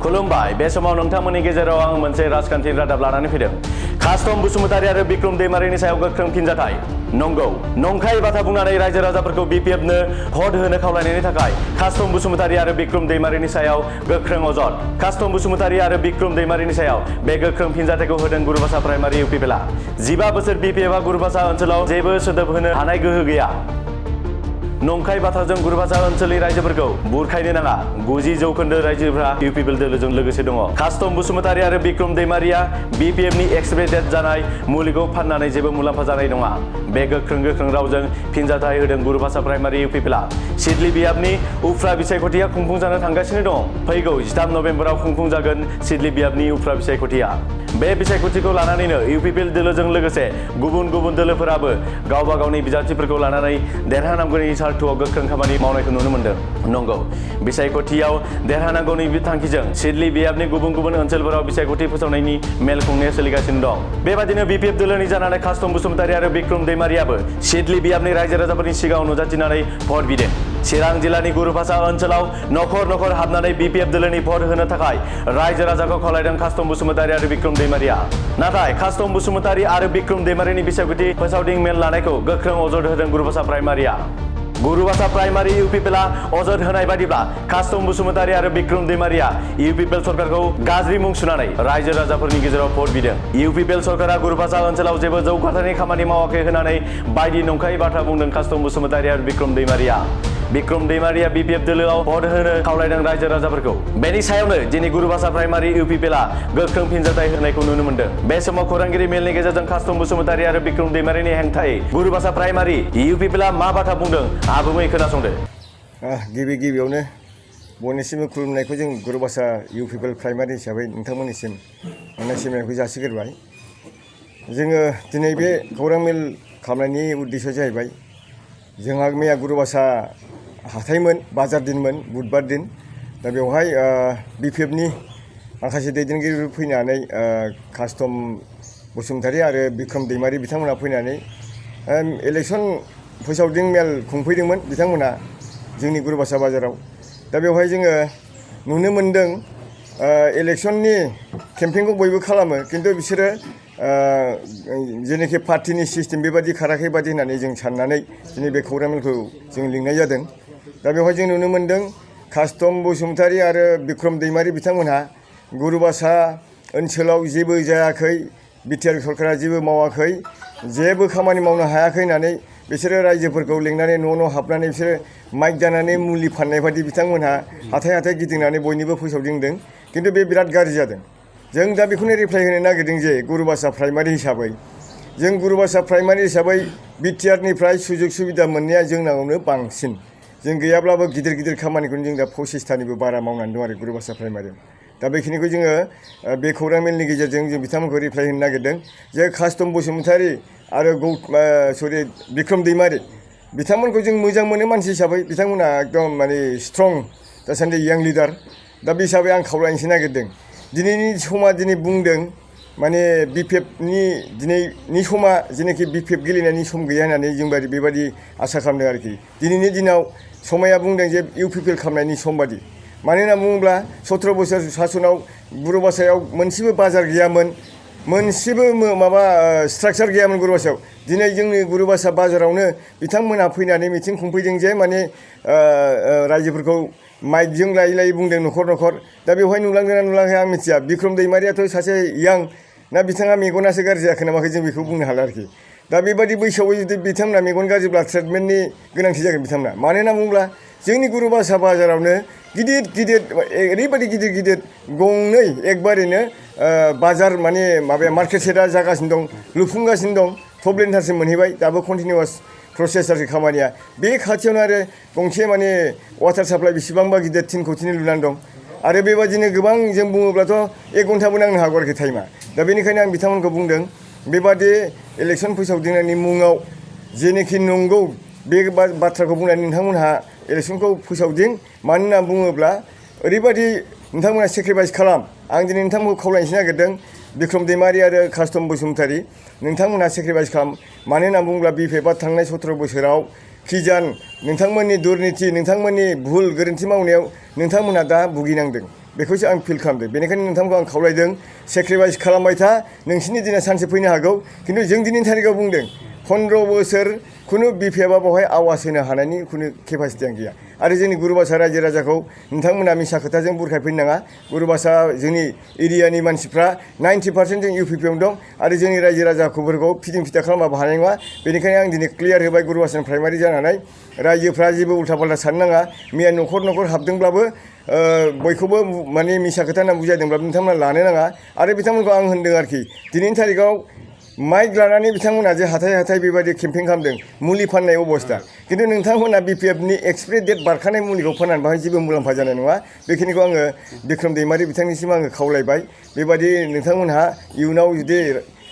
खुलुमबाय बे समाव नोंथांमोननि गेजेराव आं मोनसे राजखान्थि रादाब लानानै फैदों। कास्टम बसुमतारी आरो बिक्रम दैमारिनि सायाव गोख्रों फिनजाथाय। नंगौ नंखाय बाथ्रा बुंनानै रायजो राजाफोरखौ बिपिएफनो भट होनो खावलायनायनि थाखाय कास्टम बसुमतारी आरो बिक्रम दैमारिनि सायाव गोख्रों अजद। कास्टम बसुमतारी आरो बिक्रम दैमारिनि सायाव बे गोख्रों फिनजाथायखौ होदों गुरुभाषा प्राइमारि इउपिपिएलआ। 15 बोसोर बिपिएफआ गुरुभाषा ओनसोलाव जेबो सोदोब होनो हानाय गोहो गैया। नंखाय बाथ्राजों गुरुभाषा ओनसोलनि रायजोफोरखौ बुरखायनो नाङा। 90% रायजोफोरा इउपिपिएल दोलोजों लोगोसे दङ। कास्टम बसुमतारी आरो बिक्रम दैमारिया बिपिएफनि एक्सपायरि डेट जानाय मुलिखौ फाननानै जेबो मुलाम्फा जानाय नङा। बे गोख्रों रावजों फिनजाथाय होदों गुरुभाषा प्राइमारि इउपिपिएलआ। सिडली बियाबनि उफ्रा बिसायख'थिया खुंफुंजानो थांगासिनो दं। फैगौ 13 नबेम्बराव खुंफुंजागोन सिडली बियाबनि उफ्रा बिसायख'थिया। बे बिसायख'थिखौ लानानैनो इउपिपिएल दोलोजों लोगोसे गुबुन दोलोफोराबो गावबा गावनि बिजाथिफोरखौ लानानै देरहानांगौनि सार्थ'आव गोख्रों खामानि मावनायखौ नुनो मोन्दों। नंगौ बिसायख'थियाव देरहानांगौनि थांखिजों सिडली बियाबनि गुबुन ओनसोलफोराव बिसायख'थि फोसावनायनि मेल खुंनाया सोलिगासिनो दं। बेबादिनो बिपिएफ दोलोनि जानानै कास्टम बसुमतारी आरो बिक्रम दैमारियाबो सिडली बियाबनि रायजो राजाफोरनि सिगाङाव नुजाथिनानै भट बिदों। चिरां जिल्लानि गुरुभाषा ओनसोलाव नखर हाबनानै बिपिएफ दोलोनि भट होनो थाखाय रायजो राजाखौ खावलायदों कास्टम बसुमतारी आरो बिक्रम दैमारिया। नाथाय कास्टम बसुमतारी आरो बिक्रम दैमारिनि बिसायख'थि फोसावदिं मेल लानायखौ गोख्रों अजद होदों गुरुभाषा प्राइमारिया। गुरुभाषा प्राइमारि इउपिपिएलआ अजद होनाय बादिब्ला कास्टम बसुमतारी आरो बिक्रम दैमारिया इउपिपिएल सरकारखौ गाज्रि मुं सुनानै रायजो राजाफोरनि गेजेराव भट बिदों। इउपिपिएल सरकारा गुरुभाषा ओनसोलाव जेबो जौगाथायनि खामानि मावाखै होननानै बायदि नंखाय बाथ्रा बुंदों कास्टम बसुमतारी आरो बिक्रम दैमारिया। बिक्रम दैमारिया बिपिएफ दोलोआव भट होनो खावलायदों रायजो राजाफोरखौ। बेनि सायावनो दिनै गुरुभाषा प्राइमारि इउपिपिएलआ गोख्रों फिनजाथाय होनायखौ नुनो मोन्दों। बे समाव खौरांगिरि मेलनि गेजेरजों कास्टम बसुमतारी आरो बिक्रम दैमारिनि हेंथायै गुरुभाषा प्राइमारि इउपिपिएलआ मा बाथ्रा बुंदों आबुङै खोनासंदो। गिबियावनो बयनिसिमबो खुलुमनायखौ जों गुरुभाषा इउपिपिएल प्राइमारि हिसाबै नोंथांमोननिसिम अननाय सिबिनायखौ जासिग्रोबाय। जोङो दिनै बे खौरां मेल खालामनायनि उद्देश्यआ जाहैबाय जोंहा मैया गुरुभाषा हाथायमोन, बाजार दिनमोन, बुधबार दिन। दा बेवहाय बिपिएफनि माखासे दैदेनगिरिफोर फैनानै कास्टम बसुमतारी आरो बिक्रम दैमारि बिथांमोना फैनानै इलेक्सन फोसावदिं मेल खुंफैदोंमोन बिथांमोना जोंनि गुरुभाषा बाजाराव। दा बेवहाय जोङो नुनो मोन्दों इलेक्सननि केम्पेइनखौ बयबो खालामो, खिन्थु बिसोरो जेनोखि पार्टिनि सिस्टेम बेबादि खाराखै बादि होननानै जों साननानै दिनै बे खौरां मेलखौ जों लिंनाय जादों। दा बेवहाय जों नुनो मोन्दों कास्टम बसुमतारी आरो बिक्रम दैमारि बिथांमोनहा गुरुभाषा ओनसोलाव जेबो जायाखै, बिटिआर सरकारा जेबो मावाखै, जेबो खामानि मावनो हायाखै होननानै बिसोरो रायजोफोरखौ लिंनानै न' हाबनानै बिसोरो माइक जानानै मुलि फाननाय बादि बिथांमोनहा हाथाय गिदिंनानै बयनिबो फोसावदिंदों। खिन्थु बे बिराद गाज्रि जादों। जों दा बेखौनो रिप्लाइ होनो नागिरदों जे गुरुभाषा प्राइमारि हिसाबै जों गुरुभाषा प्राइमारि हिसाबै बिटिआरनिफ्राय सुजुग सुबिदा मोननाया जोंनावनो बांसिन। जों गैयाब्लाबो गिदिर खामानिखौनो जों दा 25थानिबो बारा मावनानै दं आरो गुरुभाषा प्राइमारियाव। दा बेखिनिखौ जोङो बे खौरां मेलनि गेजेरजों जों बिथांमोनखौ रिप्लाइ होनो नागिरदों जे कास्टम बसुमतारी आरो बिक्रम दैमारि बिथांमोनखौ जों मोजां मोनो मानसि हिसाबै। बिथांमोना एकदम माने स्ट्रं दासान्दि यां लिडार। दा बे हिसाबै आं खावलायनोसो नागिरदों दिनैनि समा दिनै बुंदों माने बिपिएफनि दिनैनि समा जेनाखि बिपिएफ गेलेनायनि सम गैया होननानै जों बेबायदि आसा खालामदों आरोखि। दिनैनि दिनाव समाया बुंदों जे इउपिपिएल खालामनायनि सम बादि। मानो होनना बुङोब्ला 17 बोसोर सासनाव गुरुभाषायाव मोनसेबो बाजार गैयामोन, मोनसेबो माबा स्ट्राक्चार गैयामोन गुरुभाषायाव। दिनै जोंनि गुरुभाषा बाजारावनो बिथांमोनहा फैनानै मिथिं खुंफैदों जे माने रायजोफोरखौ माइकजों लायै बुंदों न'खर। दा बेवहाय नुलांदोंना नुलाङाखै आं मिथिया। बिक्रम दैमारियाथ' सासे यां ना, बिथाङा मेगनासो गाज्रि जाखो नामाखै जों बेखौ बुंनो हाला आरोखि। दा बेबादि बैसोआव जुदि बिथांमोना मेगन गाज्रिब्ला ट्रिटमेन्टनि गोनांथि जागोन बिथांमोना। मानो होनना बुङोब्ला जोंनि गुरुभाषा बाजारावनो गिदिर ओरैबायदि गिदिर गंनै एकबारैनो बाजार माने माबाया मार्केट सेटआ जागासिनो दं, लुफुंगासिनो दं। टप लेन्टारसिम मोनहैबाय, दाबो कन्टिनिउवास प्रसेस आरोखि खामानिया। बे खाथियावनो आरो गंसे माने वाटार साप्लाइ बेसेबांबा गिदिर 3 कौटिनि लुनानै दं। आरो बेबादिनो गोबां जों बुङोब्लाथ' 1 घन्टाबो नांनो हागौ आरोखि टाइमा। दा बेनिखायनो आं बिथांमोनखौ बुंदों बेबादि इलेक्सन फोसावदिंनायनि मुङाव जेनोखि नंगौ बे बाथ्राखौ बुंनानै नोंथांमोनहा इलेक्सनखौ फोसावदिं। मानो होनना बुङोब्ला ओरैबादि नोंथांमोना सेक्रिफाइस खालाम। आं दिनै नोंथांमोनखौ खावलायनोसो नागिरदों बिक्रम दैमारि आरो कास्टम बसुमतारी नोंथांमोनहा सेक्रिफाइस खालाम। मानो होनना बुङोब्ला बिपिएफआ थांनाय 17 बोसोराव खिजान नोंथांमोननि दुर्निति, नोंथांमोननि भुल गोरोन्थि मावनायाव नोंथांमोनहा दा भुगिनांदों। बेखौसो आं फिल खालामदों। बेनिखायनो नोंथांमोनखौ आं खावलायदों सेक्रिफाइस खालामबाय था, नोंसिनि दिना सानसे फैनो हागौ। खिन्थु जों दिनैनि थारिखआव बुंदों 15 बोसोर खुनु बिपिएफआ बेवहाय आवाज होनो हानायनि खुनु केपासिटियानो गैया। आरो जोंनि गुरुबासा रायजो राजाखौ नोंथांमोना मिसा खोथाजों बुरखायफैनो नाङा। गुरुबासा जोंनि एरियानि मानसिफ्रा 90% जों इउपिपिआव दं आरो जोंनि रायजो राजाफोरखौ फिदिं फिथा खालामबाबो हानाय नङा। बेनिखायनो आं दिनै क्लियार होबाय गुरुबासानि प्राइमारि जानानै रायजोफ्रा जेबो उल्था पाल्टा साननो नाङा। मैया न'खर न'खर हाबदोंब्लाबो बयखौबो माने मिसा खोथा होनना बुजायदोंब्लाबो बिथांमोना लानो नाङा। आरो बिथांमोनखौ आं होनदों आरोखि दिनैनि थारिखआव माइक लानानै बिथांमोना जे हाथाय हाथाय बेबायदि केम्पेइन खालामदों मुलि फाननाय अबस्था, खिन्थु नोंथांमोना बिपिएफनि एक्सपायरि डेट बारखानाय मुलिखौ फाननानै बाहाय जेबो मुलाम्फा जानाय नङा। बेखिनिखौ आङो बिक्रम दैमारि बिथांनिसिम आङो खावलायबाय। बेबायदि नोंथांमोनहा इयुनाव जुदि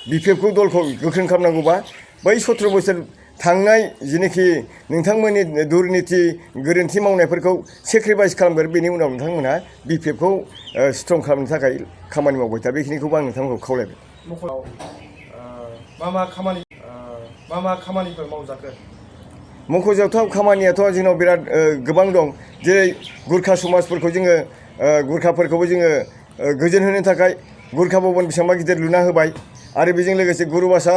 बिपिएफखौ दलखौ गोख्रों खालामनांगौबा बै 17 बोसोर थांनाय जेनोखि नोंथांमोननि दुर्निति गोरोन्थि मावनायफोरखौ सेक्रिफाइस खालामगोन। बेनि उनाव नोंथांमोनहा बिपिएफखौ स्ट्रं खालामनो थाखाय खामानि मावबाय था। बेखिनिखौबो आं नोंथांमोनखौ खावलायबाय। मा मा खामानिफोर मावजाखो? मख'जाथाव खामानियाथ' जोंनाव बिराद गोबां दं। जेरै गुरखा समाजफोरखौ जोङो गुरखाफोरखौबो जोङो गोजोन होनो थाखाय गुरखा भबन बेसेबांबा गिदिर लुना होबाय। आरो बेजों लोगोसे गुरुबासा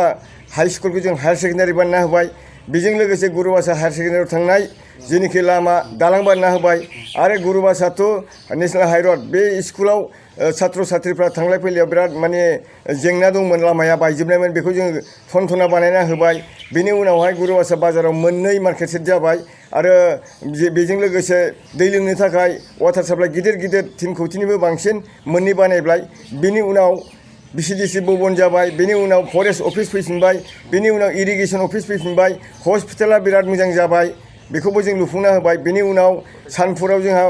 हाई स्कुलखौ जों हायार सेकेन्डारि बानायना होबाय। बेजों लोगोसे गुरुबासा हायार सेकेन्डारियाव थांनाय जेनोखि लामा दालां बानायना होबाय। आरो गुरुबासा टु नेसनेल हाइरड बे स्कुलाव छात्र छात्रीफ्रा थांलाय फैलायाव बिराद माने जेंना दंमोन, लामाया बायजोबनायमोन, बेखौ जोङो थनथना बानायना होबाय। बेनि उनावहाय गुरुबासा बाजाराव मोननै मार्केट सेट जाबाय। आरो बेजों लोगोसे दै लोंनो थाखाय वाटार साप्लाइ गिदिर गिदिर 3 कौटिनिबो बांसिन मोननै बानायबाय। बेनि उनाव बिसिडिसि भबन जाबाय। बेनि उनाव फरेस्ट अफिस फैफिनबाय। बेनि उनाव इरिगेसन अफिस फैफिनबाय। हस्पिटाला बिराद मोजां जाबाय, बेखौबो जों लुफुंना होबाय। बेनि उनाव सानपुराव जोंहा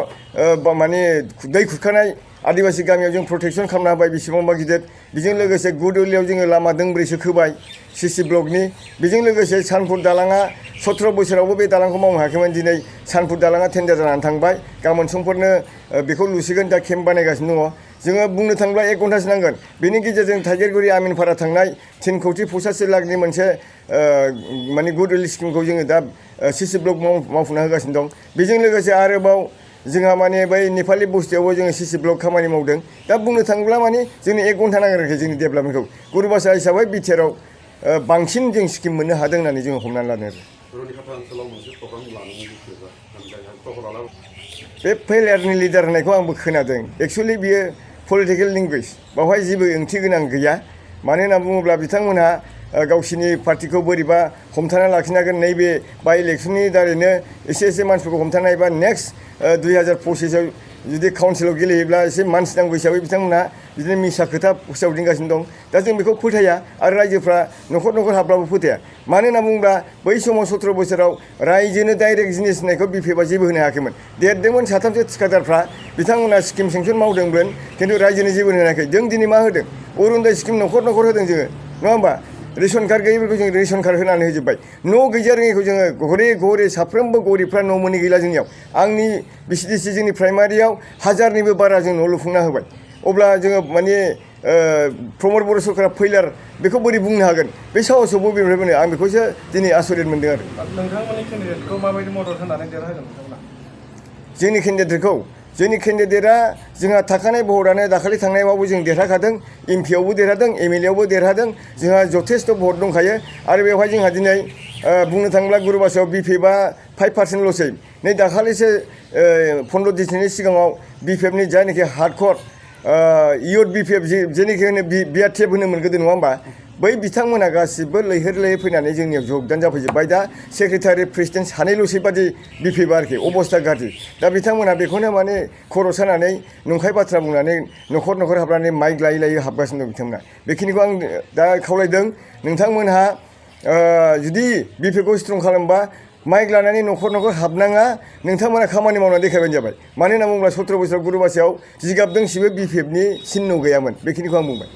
माने दै खुरखानाय आदिबासि गामियाव जों प्रटेक्सन खालामना होबाय बेसेबांबा गिदिर। बेजों लोगोसे गुदुलियाव जोङो लामा दोंब्रैसो खोबाय सिसि ब्लकनि। बेजों लोगोसे सानपुर दालाङा 17 बोसोरावबो बे दालांखौ मावनो हायाखैमोन। दिनै सानपुर दालाङा टेन्डार जानानै थांबाय। गाबोन समफोरनो बेखौ लुसिगोन, दा केम्प बानायगासिनो दङ। जोङो बुंनो थाङोब्ला 1 घन्टासो नांगोन। बेनि गेजेरजों टाइगेरगुरि आमिनपारा थांनाय 3 कौटि 85 लाखनि मोनसे माने गुडविल स्किमखौ जोङो दा सिसि ब्लक मावफुंना होगासिनो दं। बेजों लोगोसे आरोबाव जोंहा माने बै नेपालि बस्तियावबो जोङो सिसि ब्लक खामानि मावदों। दा बुंनो थाङोब्ला माने जोंनो 1 घन्टा नांगोन आरोखि जोंनि डेभेलपमेन्टखौ। गुरुबासा हिसाबै बिटिआरआव बांसिन जों स्किम मोननो हादों होननानै जोङो हमनानै लादों आरो। बे फेलियारनि लिडार होननायखौ आंबो खोनादों। एक्सुवेलि बियो पलिटिकेल लेंगुवेज, बावहाय जेबो ओंथि गोनां गैया। मानो होनना बुङोब्ला बिथांमोनहा गावसिनि पार्टिखौ बोरैबा हमथाना लाखिनो हागोन। नैबे बाइ इलेक्सननि दारैनो एसे एसे मानसिफोरखौ हमथानो हायोबा नेक्स्ट 2025आव जुदि काउन्सिलाव गेलेयोब्ला एसे मानसि नांगौ हिसाबै बिथांमोनहा बिदिनो मिसा खोथा फोसावदिंगासिनो दं। दा जों बेखौ फोथाया आरो रायजोफ्रा न'खर न'खर हाबब्लाबो फोथाया। मानो होनना बुङोब्ला बै समाव 17 बोसोराव रायजोनो डाइरेक्ट जिनिस होननायखौ बिपिएफआ जेबो होनो हायाखैमोन। देरदोंमोन साथामसो थिखादारफ्रा, बिथांमोना स्किम सेंसन मावदोंमोन, खिन्थु रायजोनो जेबो होनो हायाखै। जों दिनै मा होदों? अरुनदय स्किम न'खर न'खर होदों जोङो, नङा होमबा? रेशन कार्ड गैयैफोरखौ जों रेशन कार्ड होनानै होजोब्बाय। न' गैजा रोङैखौ जोङो घरे घरे साफ्रोमबो गरिबफ्रा न' मोनै गैला जोंनियाव। आंनि बिसिडिसि जोंनि प्राइमारियाव 1000निबो बारा जों न' लुफुंना होबाय। अब्ला जोङो माने प्रमद बर' सरकारा फैलार बेखौ बोरै बुंनो हागोन? बे साहसखौ बबेनिफ्राय मोनो? आं बेखौसो दिनै आसरित मोनदों आरो। नोंथांमोननि केन्डिडेटखौ माबायदि मदद होनानै देरहागोन नोंथांमोना? जोंनि केन्डिडेटआ जोंहा थाखानाय भटआनो दाखालि थांनायावबो जों देरहाखादों। एमपिआवबो देरहादों, एमएलएआवबो देरहादों। जोंहा जथेस्थ' भट दंखायो। आरो बेवहाय जोंहा दिनै बुंनो थाङोब्ला गुरुबासायाव बिपिएफआ 5%ल'सै। नै दाखालिसो 15 दिनसोनि सिगाङाव बिपिएफनि जायनाखि हार्डक'र इयुथ बिपिएफ जेनिखि होनो बिआरटिएफ होनोमोन गोदो, नङा होमबा? बै बिथांमोना गासिबो लैहोर लैहोर फैनानै जोंनियाव जगदान जाफैजोब्बाय। दा सेक्रेटारि प्रेसिडेन्ट सानैल'सै बादि बिपिएफ आरोखि, अबस्था गाज्रि। दा बिथांमोना बेखौनो माने खर' सानानै नंखाय बाथ्रा बुंनानै न'खर न'खर हाबनानै माइक लायै लायै हाबगासिनो दं बिथांमोना। बेखिनिखौ आं दा खावलायदों नोंथांमोनहा जुदि बिपिएफखौ स्ट्रं खालामबा माइक लानानै न'खर न'खर हाबनाङा, नोंथांमोना खामानि मावनानै देखायबानो जाबाय। मानो होनना बुङोब्ला 17 बोसोराव गुरुबासायाव जिगाब दोंसेबो बिपिएफनि चिह्न गैयामोन। बेखिनिखौ आं बुंबाय।